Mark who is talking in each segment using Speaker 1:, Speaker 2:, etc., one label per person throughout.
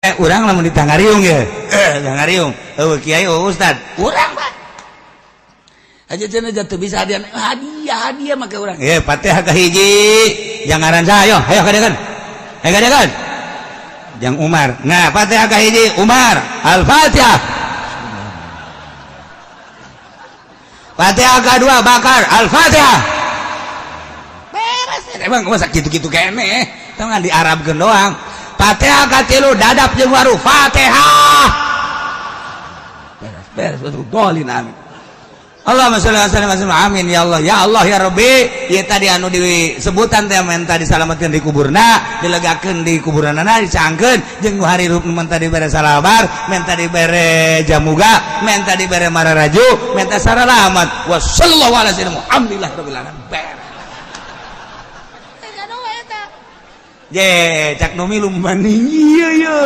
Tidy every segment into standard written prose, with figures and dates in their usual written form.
Speaker 1: Urang lamun ditangariung ya, tangariung eueuh kiai, oh ustad urang Pak aja cenah jatuh bisa hadiah hadiah hadiah make urang. Eh, Fatihah ka hiji jang ngaran saha? Ayo, ayo kadekan, ayo kadekan jang Umar. Nah, Fatihah ka hiji Umar, Al-Fatihah. Fatihah ka dua Bakar, Al-Fatihah. Beres. Emang masa gitu-gitu kene tong di Arabkeun doang. Fatihah ka tilu Dadap jeung Waru, Fatihah. Beres, beres betul dolin. Amin. Allahumma sholli wa sallim wa sallim. Amin ya Allah, ya Allah, ya Rabbi. Ieu tadi anu disebutan teh menta disalametkeun di kuburna, dilegakeun di kuburanana, dicangkeun jeung nu harirup, menta dibere salabar, menta dibere jamuga, menta dibere mararaju, menta saralamat. Wa sallallahu ala sayyidina Muhammadillah rabbil alamin. Beres. Je cak nu milu maning ieu ye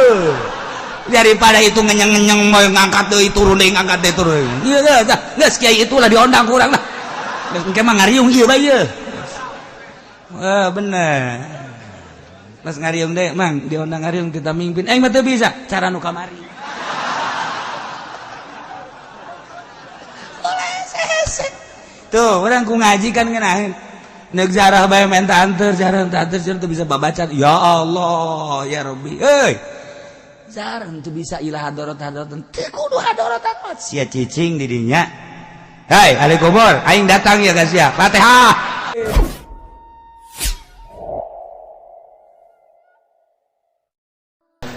Speaker 1: daripada itu ngenyeng-ngenyeng mau ngangkat deui, turun deui, ngangkat deui, turun. Ieu geus geus kiai itulah diondang ku urang lah. Geus engke mah ngariung ieu bae ieu. Wah, bener. Pas ngariung deh, Mang, diondang ngariung kita mimpin. Aing mah teu bisa cara nu kamari. Tuh, urang ku ngaji kan ngeunaheun. Nek jarah bae menta anter, jarah menta anter, teu bisa babaca. Ya Allah, ya Rabbi. Euy. Jarang teu bisa ilah hadorot hadorot. Teu kudu hadorotan sia cicing di dinya. Hai, ahli kubur, aing datang ya guys ya. Fatihah.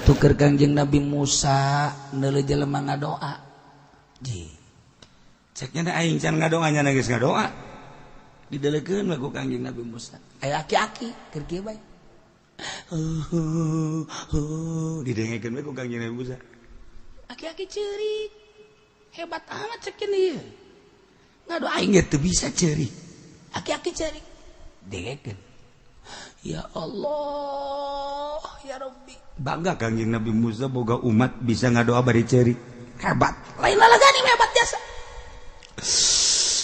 Speaker 1: Tuker Kangjeng Nabi Musa neuleuh jelema ngadoa. Ji. Ceknya aing can ngadoa nya geus ngadoa. Didelekeun we ku Kangjeng Nabi Musa. Aya aki-aki keur kieu bae. Didengekeun we ku Kangjeng Nabi Musa. Aki-aki ceurik. Hebat amat cek ieu. Ngadoa aing ge teu bisa ceurik. Aki-aki ceurik. Dengekeun. Ya Allah, ya Rabbi. Bangga Kangjeng Nabi Musa boga umat bisa ngadoa bari ceurik. Hebat. Lain lalagani hebat jasa.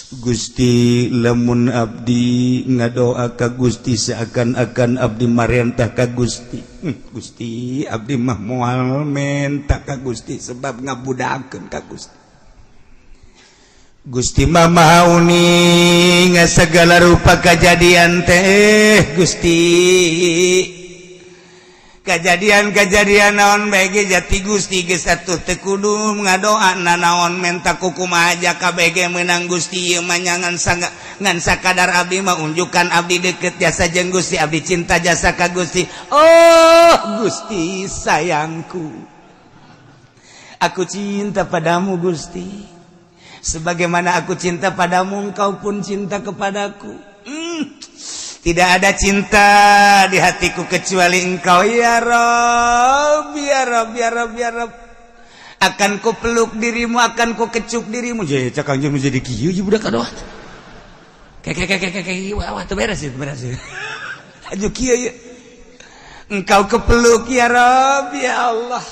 Speaker 1: Gusti, lamun abdi ngadoa ka Gusti seakan-akan abdi marentah ka Gusti. Gusti, abdi mah moal menta ka Gusti sebab ngabudakeun ka Gusti. Gusti mah maha uning segala rupa kejadian teh Gusti. Kejadian-kejadian naon bae jati Gusti geus atuh teu kudu ngadoa nanaon menta kukumaha aja kabeh menang Gusti ieu mah nyangan sangga ngan sakadar abdi mah unjukan abdi deket jasa jeung Gusti, abdi cinta jasa ka Gusti. Oh Gusti sayangku, aku cinta padamu Gusti, sebagaimana aku cinta padamu engkau pun cinta kepadaku. Tidak ada cinta di hatiku kecuali engkau ya Rob, ya Rob, ya Rob, ya Rob. Akan ku peluk dirimu, akan ku kecup dirimu. Jadi cak kanjeng menjadi kieu ieu budak kadoa. Kayak kayak kayak kayak wah teu beres ieu, beres ieu. Aju kieu ieu. Engkau kepeluk ya Rob, ya Allah.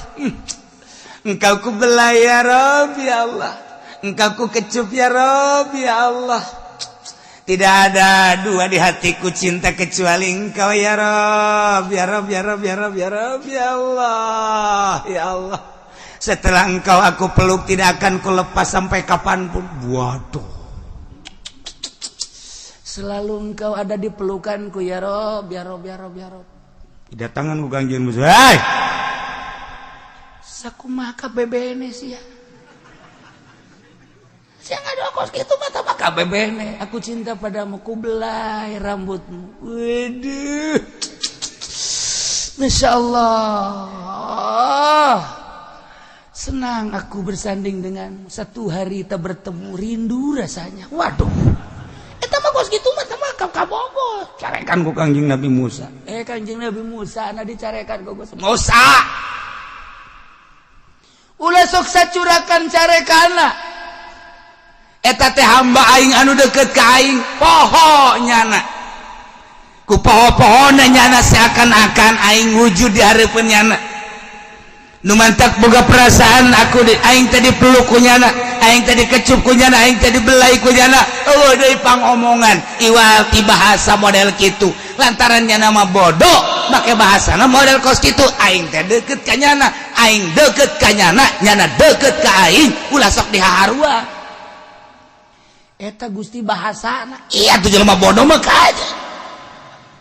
Speaker 1: Engkau ku belai ya Rob, ya Allah. Engkau ku kecup ya Rob, ya Allah. Tidak ada dua di hatiku cinta kecuali engkau ya Rob, ya Rob, ya Rob, ya Rob, ya Rob, ya Allah, ya Allah. Setelah engkau aku peluk tidak akan ku lepas sampai kapanpun. Waduh. Selalu engkau ada di pelukanku ya Rob, ya Rob, ya Rob, ya Rob. Kedatangan ku Kangjeng Musa. Hei. Sakumaha bebene sia. Saya nggak ada kos gitu mata maka bebene. Aku cinta padamu, ku belai rambutmu. Waduh. Masya Allah. Senang aku bersanding denganmu. Satu hari kita bertemu, rindu rasanya. Waduh. Eta mah kos gitu mah mah kabogo. Carekan ku Kangjeng Nabi Musa. Eh, Kangjeng Nabi Musa na dicarekan ku Musa. Ulah sok sacurakan carekana. Eta teh hamba aing anu deket ka aing, poho nyana ku poho-pohona nyana seakan-akan aing wujud di hareupeun nyana. Nu mantak boga perasaan aku di aing tadi peluk ku nyana, aing tadi kecup ku nyana, aing tadi belai ku nyana. Eueuh deui pangomongan iwal ti bahasa model kitu lantaran nyana mah bodoh. Make bahasana model kos kitu, aing teh deket ka nyana, aing deket ka nyana, nyana deket ka aing, ulah sok dihaharua. Eta Gusti bahasana. Iya tuh, jelema bodoh mah aja.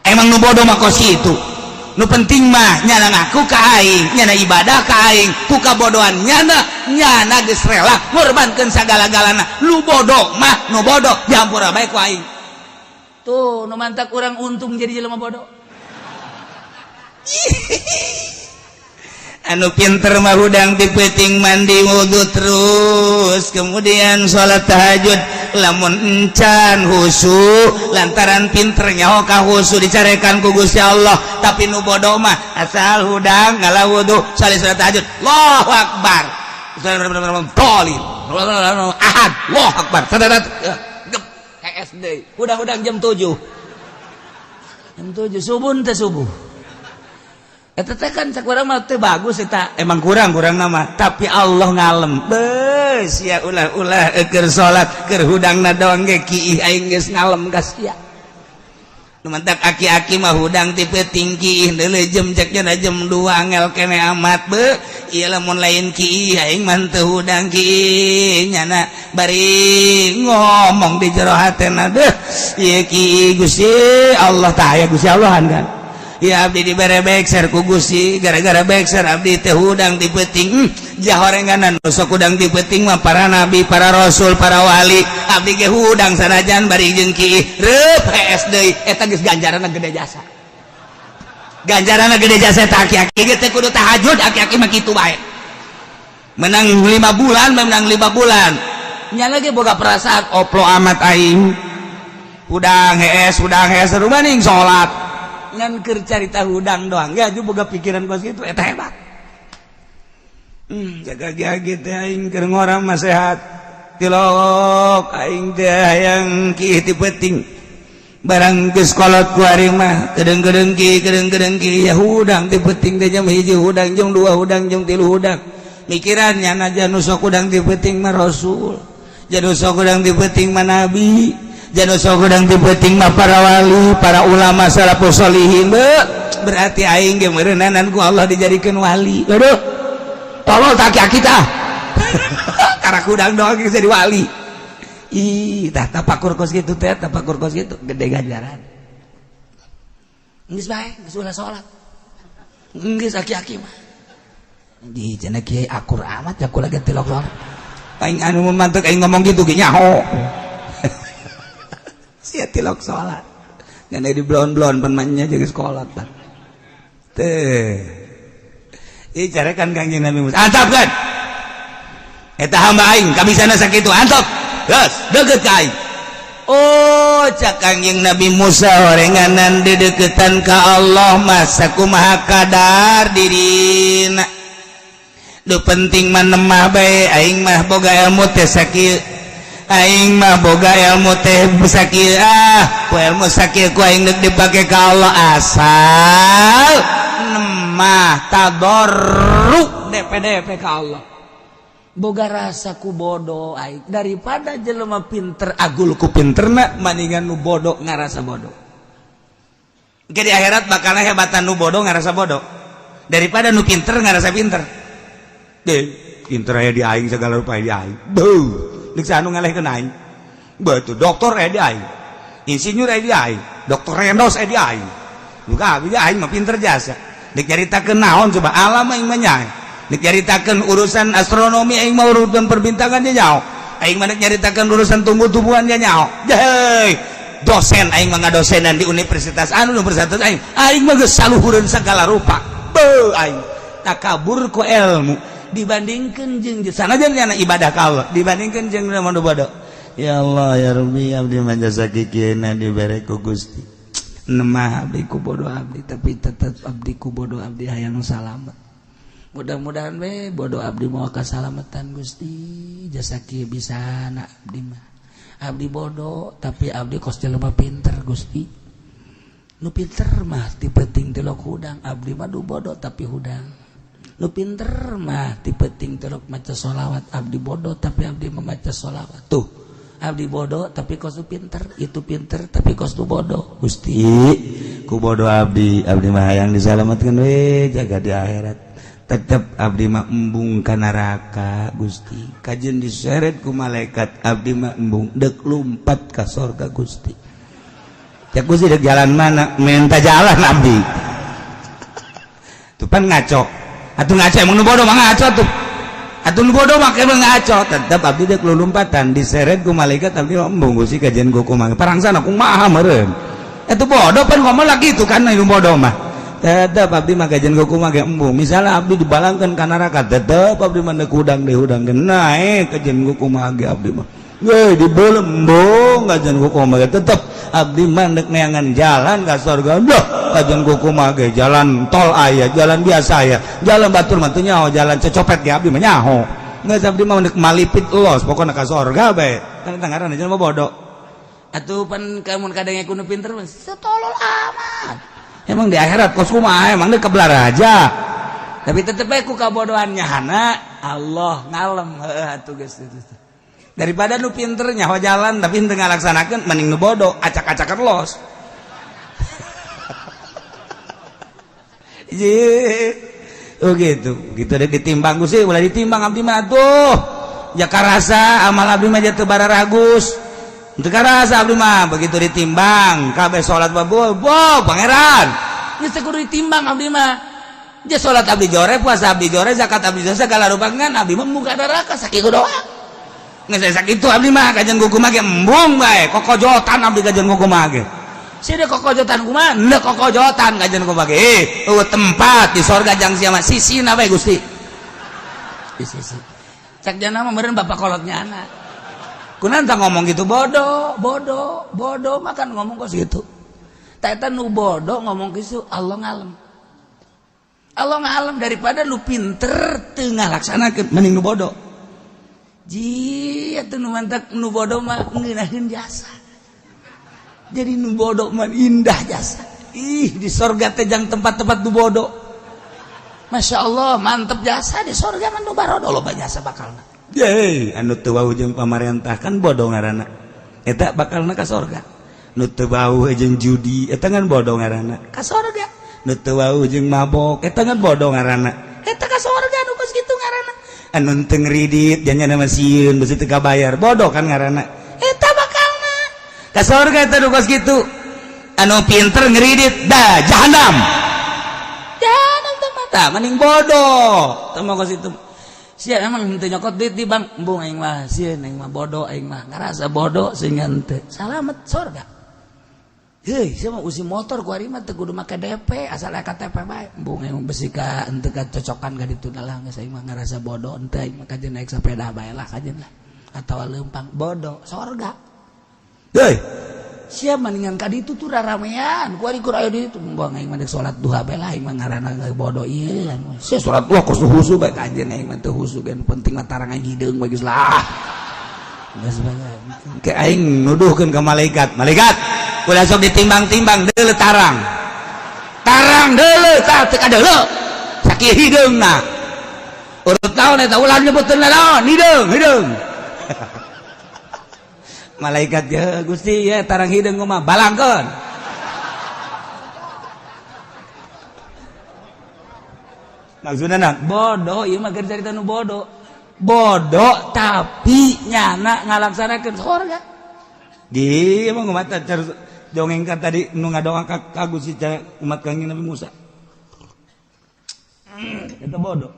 Speaker 1: Emang nu bodoh mah kos kitu. Nu penting mah nyana ngaku ka aing, nyana ibadah ka aing, ku kabodohan nyana, nyana geus rela ngorbankeun sagala-galana. Lu bodoh mah nu bodoh dihampura bae ku aing. Tuh, nu mantak urang untung jadi jelema bodoh. Anu pinter mah hudang ti peuting mandi wudhu, terus kemudian sholat tahajud, lamun encan husu lantaran pinter nyaho ka husu dicarekan ku Gusti Allah. Tapi nu bodoh mah asal hudang ngala wudhu, salat, sholat tahajud, Allahu akbar, tolin ahad, Allahu akbar, SD hudang-hudang jam 7, jam 7 subuh teh, subuh. Eta teh kan cek urang mah teh bagus eta, emang kurang-kurang nama, tapi Allah ngalem. Beus ya, ulah-ulah keur salat, keur hudangna doang ge kiih, aing geus ngalem ka sia. Nu mantak aki-aki mah hudang ti peuting kiih deuleu jam, cek nya jam 2 angel kene amat be. Ieu lamun lain kiih aing mah teu hudang kiih. Nyana bari ngomong di jero hatena, deuh ieu kiih Gusti Allah tah aya Gusti Allahan kan. Ya, abdi dibere bekser ku Gusti, gara-gara bekser abdi teh hudang ti peuting. Jahorenganan nu sok hudang ti peuting mah para nabi, para rasul, para wali. Abdi ge hudang sanajan bari jeung kiih reup hees deui, eta geus ganjaranna gede jasa, ganjaranna gede jasa. Eta aki-aki ge teh kudu tahajud, aki-aki mah kitu bae. Menang 5 bulan, menang 5 bulan, nya lagi boga perasaan oplo amat aing hudang hees, hudang hees rumaning salat ngan keur carita hudang doang ya juga boga pikiran kos gitu. Eta hebat. Jaga gigi teh aing keur ngora mah sehat, tilok aing teh hayang kiih ti peuting, barang geus kolot ku ari mah kedeng-kedeng ki, kedeng-kedeng ki. Ya hudang ti peuting teh jam 1 hudang, jam 2 hudang, jam 3 hudang, mikirannya najan nu sok hudang ti peuting mah rasul, jadi sok hudang ti peuting mah nabi, jadi sok hudang ti peuting mah para wali, para ulama salafus solihin. Be, berarti aing ge meureunanan ku Allah dijadikeun wali. Aduh, tolol tak aki tah, karena hudang doang geus jadi wali. Ih, tah tapakur kos kitu teh, tapakur kos kitu gede ganjaran. Geus bae, geus ulah salat. Geus aki-aki mah. Di cenah kiai akur amat ya kula ge tilok salat. Aing anu mantek aing ngomong gitu ge nyaho. Sia tilok salat. Ngan di blon-blon pan mah jeung sekolah tah. Teh. Ih, carekan Kangjeng Nabi Musa. Antap kan? Eta hamba aing kabisana sakitu, antap. Geus, deukeut ka aing. Oh, cak Kangjeng Nabi Musa, orenganan dideketan ka Allah mah sakumaha kadar dirina. Nu penting mah nemah bae, aing mah boga ilmu teh sakieu. Aing mah boga ilmu teh sakieu, ah, ku ilmu sakieu ku aing deuk dipake ka Allah, asal nemah tadarru DPDP ka Allah. Boga rasa ku bodoh aing daripada jelema pinter agul ku pinterna, maningan nu bodoh ngarasa bodoh. Ke di akhirat bakal hebatan nu bodoh ngarasa bodoh daripada nu pinter ngarasa pinter. Deh, pinter aya di aing, segala rupa di aing. Beuh, deuk anu ngalehkeun aing. Betul, doktor aya di aing, insinyur aya di aing, doktor Rendos aya di aing. Buka abi aing mah pinter jasa. Dek nyaritakeun naon coba, alam aing mah nyae. Dek nyaritakeun urusan astronomi aing mah, urusan perbintangan dia nyaho. Aing mah dek nyaritakeun urusan tumbuh-tumbuhan dia nyaho. Hei, dosen aing mah, ngadosenan di universitas anu, universitas aing. Aing mah geus saluhureun segala rupa. Beuh, aing takabur ku ilmu dibandingkeun jeung sanajan nyana ibadah ka Allah, dibandingkeun jeung nu bodoh. Ya Allah ya Rabbi, abdi mah jasa kikieuna dibere ku Gusti. Nemah abdi ku bodoh abdi, tapi tetep abdi ku bodoh abdi hayang salamet. Mudah-mudahan we bodoh abdi mau kasalamatan Gusti, jasa kieu bisa na abdi mah. Abdi bodoh tapi abdi kos jelema pinter Gusti. Nu pinter mah ti peuting tilok hudang, abdi mah du bodoh tapi hudang. Nu pinter mah ti peuting tilok maca sholawat, abdi bodoh tapi abdi membaca sholawat. Tuh, abdi bodoh tapi kos nu pinter, itu pinter tapi kos nu bodoh. Gusti, Ku bodoh abdi, abdi mah hayang disalamatkeun we jaga di akhirat. Tetep abdi mah embung ka neraka Gusti. Kajeun diseret ku malaikat, abdi mah embung deuk lumpat ka sorga Gusti. Cek Gusti, dek jalan mana? Minta jalan abdi. Tuh pan ngaco. Atuh ngaco, emang nu bodoh mah ngaco tuh. Atuh nu bodoh mah emang ngaco. Tetep abdi dek lulumpatan diseret ku malaikat, abdi mah embung Gusti, kajeun ku kumaha. Parangsana kumaha meureun. Itu bodoh pan ngomong lagi itu kan nu bodoh mah. Tetep abdi mah kajeun ku kumaha ge embung. Misalnya abdi dibalangkeun ka neraka, tetep abdi mah deuk hudang deui hudang ge naek kajeun ku kumaha ge abdi mah. Ge dibeuleum embung kajeun ku kumaha ge tetep abdi mah deuk neangan jalan ka surga. Duh, kajeun ku kumaha ge jalan tol aya, jalan biasa aya, jalan batur mah teu nyaho, jalan cecopet ge abdi mah nyaho. Geus abdi mah deuk malipit los pokona ka surga bae. Kan eta ngaranna jelema bodoh. Atuh pan kamun kadang ku nu pinter mah setolol amat. Emang di akhirat kos kumaha, emang deuk raja. Tapi tetep bae ku kabodohan nyahana Allah ngalem heuh atuh geus itu. Daripada nu pinter nyaho jalan tapi henteu ngalaksanakeun, mending nu bodoh acak-acakan los. Ye. Oh gitu. Gitu deh ditimbang Gusti, ulah ditimbang abdi mah atuh. Ya karasa amal abdi mah teu bararagus. Teu karasa abdi mah begitu ditimbang kabeh salat babu, bo pangeran. Geus teu kudu ditimbang abdi mah. Ja salat abdi jore, puasa abdi jore, zakat abdi jore, segala rupa ngan abdi mah muka neraka sakitu doang. Geus sakitu abdi mah kajeun kumaha ge embung bae, kokojotan abdi kajeun kumaha ge. Sia kokojotan kumaha? Henteu kokojotan kajeun kumaha ge. Eueuh tempat di sorga jang sia mah sisina bae Gusti. Di sisi. Cak jana mah meureun bapak kolotnya anak. Kunaon tah ngomong gitu bodoh, bodoh, bodoh makan ngomong kos gitu. Tah eta nu bodoh ngomong kitu Allah ngalem. Allah ngalem daripada nu pinter teu ngalaksanakeun, mending nu bodoh. Ji atuh nu mantak nu bodoh mah ngeunaheun jasa. Jadi nu bodoh mah indah jasa. Ih di sorga teh jang tempat-tempat nu bodoh. Masya Allah mantep jasa di sorga mah nu barodo loba jasa bakalna. Ye anu teu wawuh jeung pamarentah kan bodoh ngaranna. Eta bakalna ka sorga. Nu teu wawuh jeung judi eta kan bodoh ngaranna. Ka sorga. Nu teu wawuh jeung mabok eta kan bodoh ngaranna. Eta ka sorga nu kos kitu ngaranna. Anu teu ngridit janya mah sieun beusi teu kabayar bodoh kan ngaranna. Eta bakalna ka sorga eta nu kos kitu. Anu pinter ngridit dah jahanam. Jahanam teh mata mending bodoh. Teu mah kos itu. Sia emang henteu nyokot duit di bank, embung aing mah sieun, aing mah bodoh, aing mah ngarasa bodoh sehingga henteu. Salamet sorga. Heuy, sia mah usi motor ku ari mah teu kudu make DP, asal aya KTP bae. Embung aing mah besi ka henteu kacocokan ka ditu lah geus aing mah ngarasa bodoh henteu, aing mah kajeun naik sepeda bae lah kajeun lah. Atawa leumpang bodoh sorga. Heuy, sia mendingan ka ditu tuh raramean ku ari kur aya di ditu, embung aing mah deuk salat duha bae lah, aing mah ngaranna bodoh ieu. Sia salat duha kos husu bae kajeun aing mah teu husu ge, penting mah tarang aing hideung bae geus lah. Geus bae. Ke aing nuduhkeun ka malaikat, malaikat ulah sok ditimbang-timbang deuleu tarang. Tarang deuleu tah teu kadeuleu. Sakieu hideungna. Urut naon eta ulah nyebutkeun naon, hideung, hideung. Malaikat ya Gusti ya tarang hideung mah balangkeun. Maksudna na bodoh ieu mah keur carita nu bodoh. Bodoh tapi nyana ngalaksanakeun sorga. Di emang umat car dongeng kan tadi nu ngadoa ka Gusti umat Kangjeng Nabi Musa. Eta bodoh.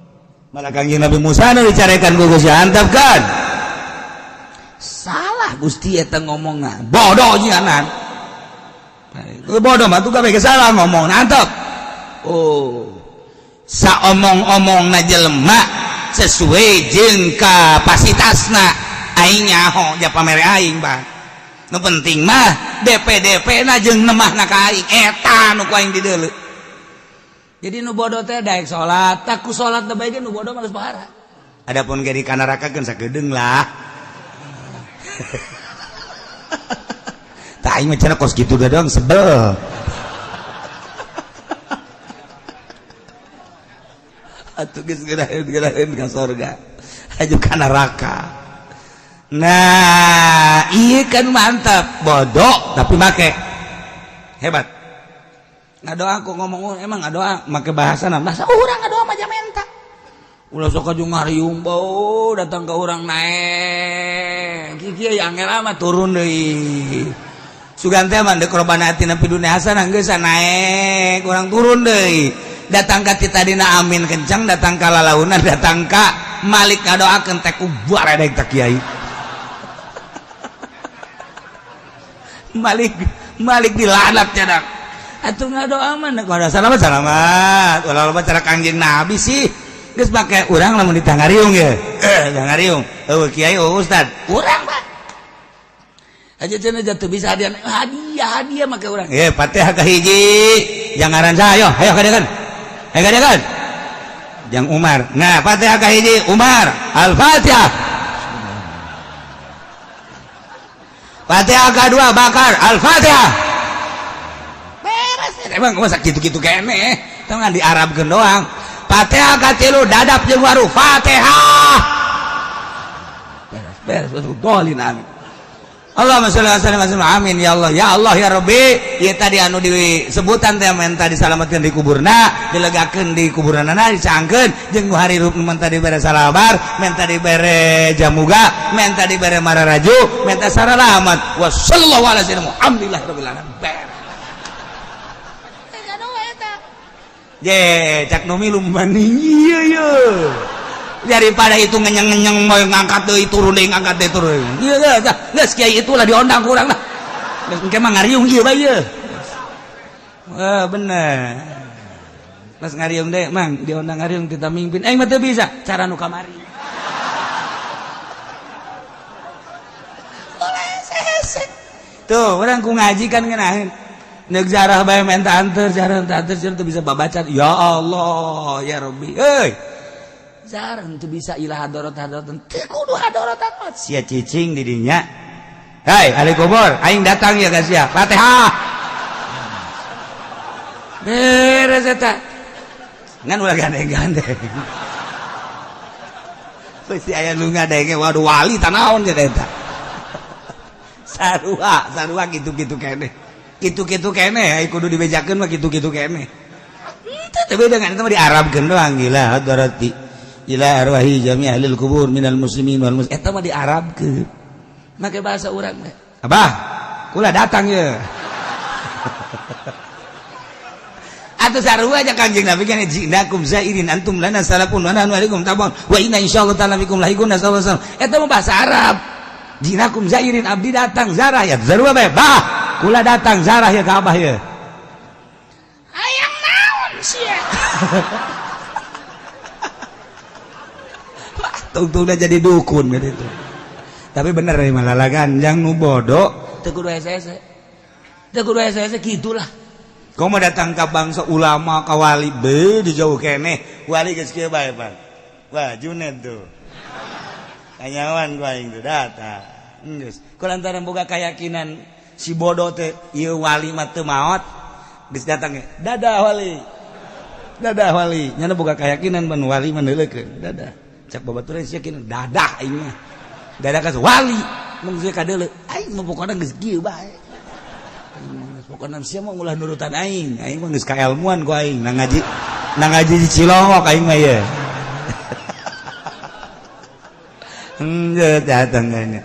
Speaker 1: Malah Kangjeng Nabi Musa nu dicarekan ku Gusti antap kan. Salah Gusti eta ngomongna. Bodoh nyanan. Bodoh mah tuh kabeh salah ngomong antep. Oh. Saomong-omongna jelema sesuai jeung kapasitasna aing nyaho ja pamere aing bah. Nu penting mah DP-DP na jeung nemahna ka aing eta nu ku aing dideuleu. Jadi nu bodoh teh daek salat, tak ku salat teh bae nu bodoh mah geus pahara. Adapun ge di kanaraka keun sakedeung lah. Tah aing mah cenah kos kitu doang sebel. Atuh geus geuraheun ka sorga aju ka neraka. Nah, iya kan mantap, bodoh tapi make hebat. Ngadoa aku ngomong emang ngadoa make bahasa bahasa urang ngadoa mah menta. Ulah sok aju ngariung bau datang ke urang naek. Kieu angel amat turun deui. Sugan teh mah deuk robana atina fid dunya hasanah geus naek, urang turun deui. Datang ka ti tadina amin kencang, datang ka lalaunan, datang ka Malik ngadoakeun teh ku baredeg ta kiai. Malik Malik dilanat cadak. Atuh ngadoa mah deuk salamat salamat. Ulah loba cara Kangjeng Nabi sih. Geus make urang lamun ditangariung ye. Tangariung. Eueuh kiai eueuh ustad. Urang Pak. Aja cenah jatuh bisa hadiah hadiah hadiah make urang. Ye Fatihah ka hiji. Jangaran saha ayo, ayo kadekan. Ayo kadekan. Jang Umar. Nah, Fatihah ka hiji Umar. Al-Fatihah. Fatihah kedua Bakar. Al-Fatihah. Beres. Emang masa gitu-gitu kene. Tong di Arabkeun doang. Fatihah katilu dadap jeung waru. Fatihah. Beres beres dolin amin. Allahumma sholli wa sallim amin ya Allah ya Allah ya Rabbi. Ieu tadi anu disebutan teh menta disalametkeun di kuburna, dilegakeun di kuburanana, dicangkeun jeung nu harirup menta dibere salabar, menta dibere jamuga, menta dibere mararaju, menta saralamat. Wa sallallahu alaihi wasallam. Alhamdulillah rabbil alamin. Beres. Je, cak nu milu maning ieu ye. Daripada itu ngenyeng-ngenyeng mau ngangkat deui turun deui ngangkat deui turun. Ieu geus geus kiai itulah diondang ku urang lah. Geus engke mah ngariung ieu bae ieu. Wah bener. Pas ngariung deui mang diondang ngariung kita mimpin. Aing mah teu bisa cara nu kamari. Tuh, urang ku ngaji kan ngeunaheun. Nek jarah bae menta anter, jarah menta anter teu bisa babaca. Ya Allah, ya Rabbi. Euy. Jarah teu bisa ilah hadorot hadorot teu kudu hadorot hadorot. Sia cicing di dinya. Hai, ahli kubur, aing datang ya guys ya. Fatihah. Beres eta. Ngan ulah gandeng-gandeng. Pasti aya nu ngadenge, waduh wali tanaon jeung eta. Sarua, sarua kitu-kitu keneh. Kitu-kitu keneh ai kudu dibejakeun mah kitu-kitu keneh. Teu beda kan eta mah diarabkeun doang gila hadarati. Ila arwahi jami ahlil kubur minal muslimin wal muslimat. Eta mah diarabkeun. Make bahasa urang teh. Abah, kula datang ye. Atuh sarua aja Kangjeng Nabi kan jinakum zairin antum lana salafun wa nahnu alaikum tabun wa inna insyaallah ta'ala bikum lahiqun sallallahu alaihi wasallam. Eta mah bahasa Arab. Jinakum zairin abdi datang zarah ya sarua bae. Bah, kula datang zarah ya ka abah ye. Hayang naon sia? Tungtung jadi dukun gitu. Tapi bener nih malah lagan yang nu bodoh teu kudu hese-hese. Teu kudu hese-hese gitulah. Kau mau datang ke bangsa ulama ka wali be di jauh keneh wali geus kieu bae Pak. Wah Junet tuh. Kanyawan ku aing tuh datang. Geus. Ku lantaran boga keyakinan si bodoh teh ieu wali mah teu maot geus datang ge. Dadah wali. Dadah wali. Nyana boga keyakinan ban wali mah neuleukeun. Dadah. Cak babaturan sia yakin dadah aing mah. Dadah ka wali. Mun geus kadeuleu aing mah pokona geus kieu bae. Pokona sia mah ulah nurutan aing. Aing mah geus kaelmuan ku aing nang ngaji di Cilongok aing mah ye. Geus datang kayaknya.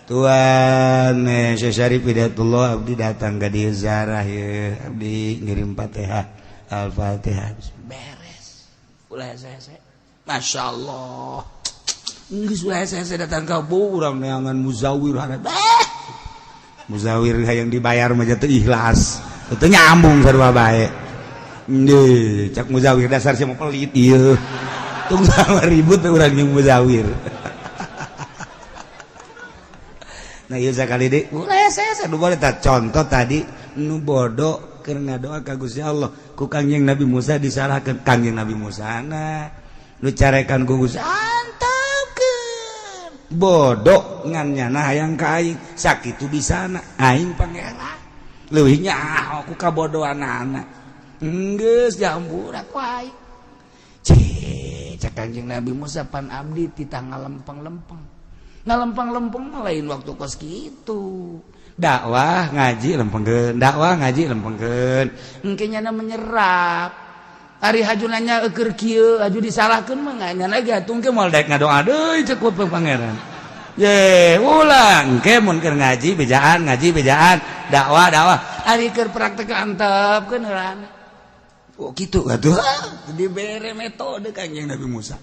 Speaker 1: Tuan Syekh Syarif Hidayatullah abdi datang ka dieu ziarah ye. Abdi ngirim Fatihah. Al-Fatihah. Beres. Ulah hese-hese. Masya Allah. Geus ulah hese-hese datang ka urang neangan muzawir harap. Muzawir hayang dibayar mah teu ikhlas. Teu nyambung sarua bae. Nggih, cak muzawir dasar sia mah pelit ieu. Tung sama ribut urang jeung muzawir. Nah ieu sakali deui ulah hese-hese nu boleh tah contoh tadi nu bodoh keur ngadoa ka Gusti Allah ku Kangjeng Nabi Musa disalahkeun Kangjeng Nabi Musa na nu carekan ku Gusti antepkeun bodoh ngan nyana hayang ka aing sakitu bisana aing pangeran leuwih nyaho ku kabodohanana geus dihampura ku aing. Cek cek Kangjeng Nabi Musa pan abdi titah ngalempeng-lempeng ngalempeng-lempeng mah lain waktu kos kitu Dakwah ngaji lempengkeun, dakwah ngaji lempengkeun, engke nyana menyerap. Ari haju nanya eukeur kieu, haju disalahkeun mah nyana ge atuh engke moal daek ngadoa deui, cek Pangeran. Ye, ulang engke mun keur ngaji bejaan, ngaji bejaan, dakwah dakwah. Ari keur praktek antepkeun heulana. Oh, kitu atuh. Dibere metode Kanjeng Nabi Musa.